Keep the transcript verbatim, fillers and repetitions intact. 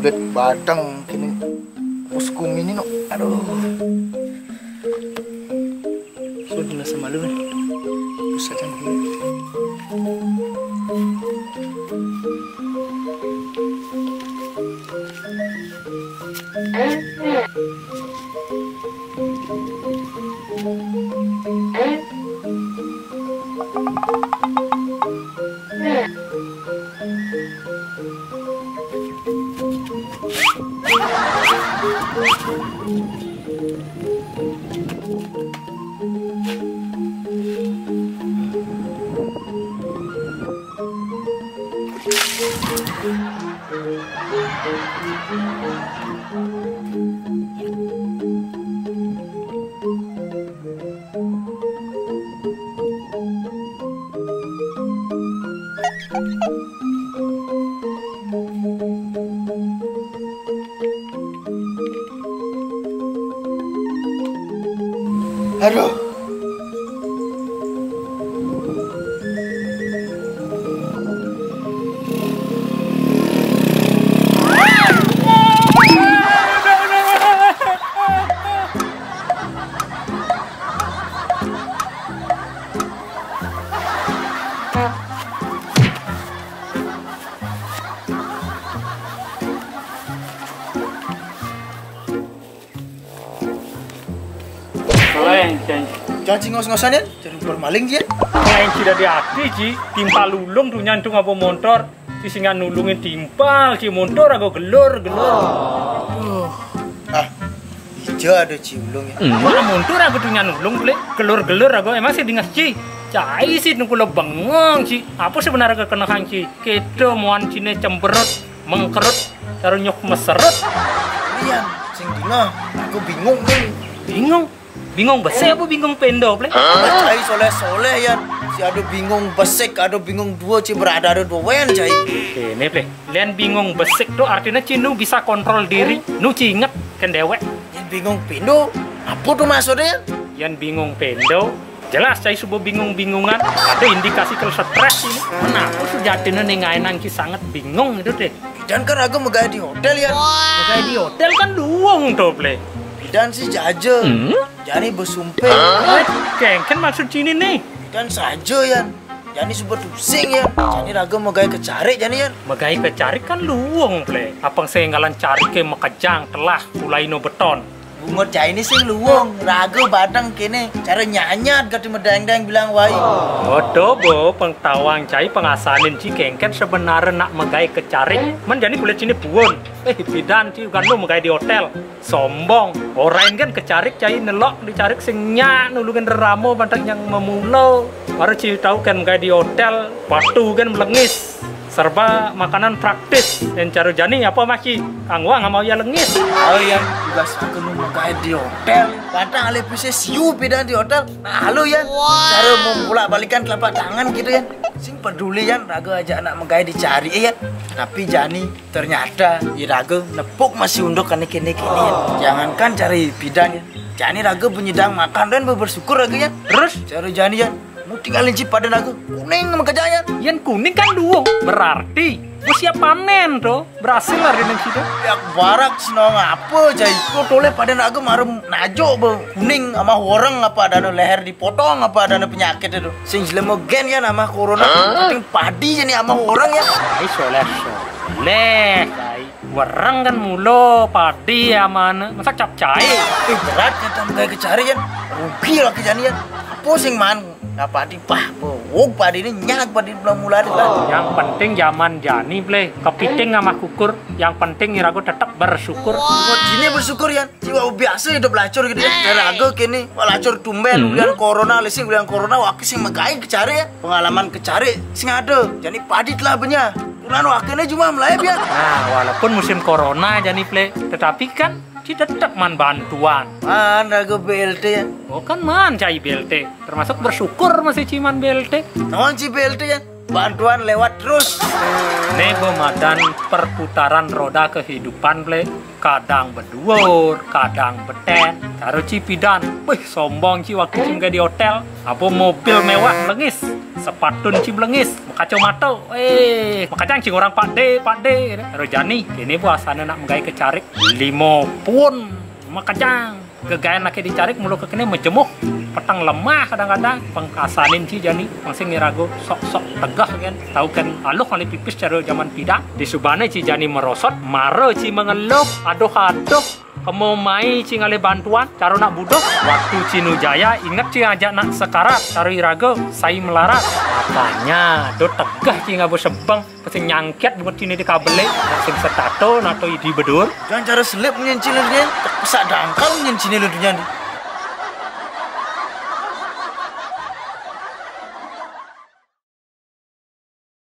Bet batang kini. Uskum ini no. Aduh. Sudah na samalu. Pusatan dulu. Aduh. Lain, janji. Janji ngos-ngosan, ya? Jadi bermaling, ya? Lain tidak di hati, Ji. Timpal ulung tuh nyantung apa montor. Di singan nulungin timpal, Ji, montor aku gelur, gelur. Ah, ija ada ciulung, ya. Wah, montor aku tuh nyanulung, Ple. Gelur-gelur aku emang sih dinges, Ji. Cai sih nunggu lo bengong, Ji. Apa sebenarnya kekenahan, Ji? Kita muan cine cemberut, mengkerut, taruh nyok meserut. Iya, sing dina, aku bingung, Ple. Bingung? Bingung besek apa bingung pendo, Ple? Cai soleh-soleh, Yan. Si ada bingung besek, ada bingung dua, ci berada ada dua wen, cai. Ini, Ple. Lian bingung besek tuh artinya ci nu bisa kontrol diri, nu ci inget kan dewek. Yan bingung pendo, apa tuh maksudnya, Yan? Yan bingung pendo, jelas cai subuh bingung-bingungan, ada indikasi kalau stres ini. Kenapa sejatinya nih ngainang ci sangat bingung itu deh. Dan kan aku megai di hotel, Yan. Megai di hotel kan luwung tuh, Ple. Dan si jaja. Hmm? Jani besumpah. Hah? Kengken maksud sini nih. Dan saja, Yan. Jani subat pusing, Yan. Jani raga megai kecarik, Jani, Yan. Megai kecarik kan luwung, Ple. Apang senggalan carik ke mekejang telah mulai no beton. Bungut jai ini sing luwung, raga badang kene. Cara nyanyat gati medang-dang bilang wai. Odo bo, pengtawang cai pengasanin ci kengken sebenarnya nak megai kecarik. Men jani kulit sini puun. Eh, pidan ci kan lu megai di hotel. Sombong. Orain kan kecarik cai nelok dicarik sing nyak nulungin reramo bantak yang memulo. Baru ci tahu kan megai di hotel, patu kan melengis. Serba makanan praktis. Yang cara jani apa masih? Kang Wang sama ya lengis. Oh iya, tugas aku nu megai di hotel. Bantak alih pise siu pidan di hotel. Nah, halo ya. Cara membolak-balikan telapak tangan gitu ya. Sing peduli ya, raga aja anak megai dicari ya. Tapi jani ternyata iraga nepuk masih unduk kene kene kene ya. Jangankan cari pidan ya. Jani raga penyedang makan dan bersyukur raga ya. Terus cara jani ya. Mu tinggalin ci pada raga. Kuning sama kerjaan. Yan kuning kan duo. Berarti mu siap panen tuh. Berhasil lah dengan situ. Ya barak senong apa jai. Kau toleh pada raga marum najo be. Kuning sama orang apa ada leher dipotong apa ada penyakit itu. Sing jelema gen ya nama corona. Penting padi jadi sama orang ya. Ai soleh soleh. Ai wereng kan mulo padi amane. Masa cap cai? Eh berat ya tam kayak kecari ya. Rugi lah kejadian. Pusing man. Nah padi pah, bawang padi ini nyak padi belum mulai lah. Yang penting zaman jani, Ple. Kepiting sama kukur, yang penting irago tetap bersyukur. Buat ini bersyukur ya. Jiwa biasa hidup lacur gitu ya. Cara aku kini, wah lacur tumben, ulian corona, lesing ulian corona, waki sing megai kecari ya. Pengalaman kecari sing ada. Jadi padi telah benya. Kurang wakilnya cuma melayap ya. Nah, walaupun musim corona jani, Ple, tetapi kan ci tetap man bantuan. Man, raga B L T ya. Oh kan man cai B L T. Termasuk bersyukur masih ciman B L T. Non ci B L T ya. Bantuan lewat terus. Né beumadan perputaran roda kehidupan, Blé. Kadang beduur, kadang betén. Caro ci pidan, wih, sombong ci waktu ci menggai di hotel. Apa mobil mewah melengis, sepatun ci melengis, makacomato, eh, makajang ci ngorang, "Pak Dé, Pak Dé." Caro jani, kéné bahasana nak menggai ke carik, limo pun makajang. Gegaén aké di carik mula kekéné mejemuh, peteng lemah kadang-kadang, pengkasanin ci jani, pang sing iraga sok-sok tegeh kan, tau kan aluh ngalih pipis caro jaman pidan. Disubané ci jani merosot, mara ci mengeluh, aduh-aduh, kema mai ci ngalih bantuan, caro nak buduh. Waktu ci nujaya, inget ci ajak nak sekarat, caro iraga, sai melarat. Makanya, do tegeh ci ngaba sebeng, sing nyangkét bungut ciné di kabelé, sing setato nato di beduur. Jangan cara selip nyen ciné dia, pesak dangkal nyen ciné lu dunia ni.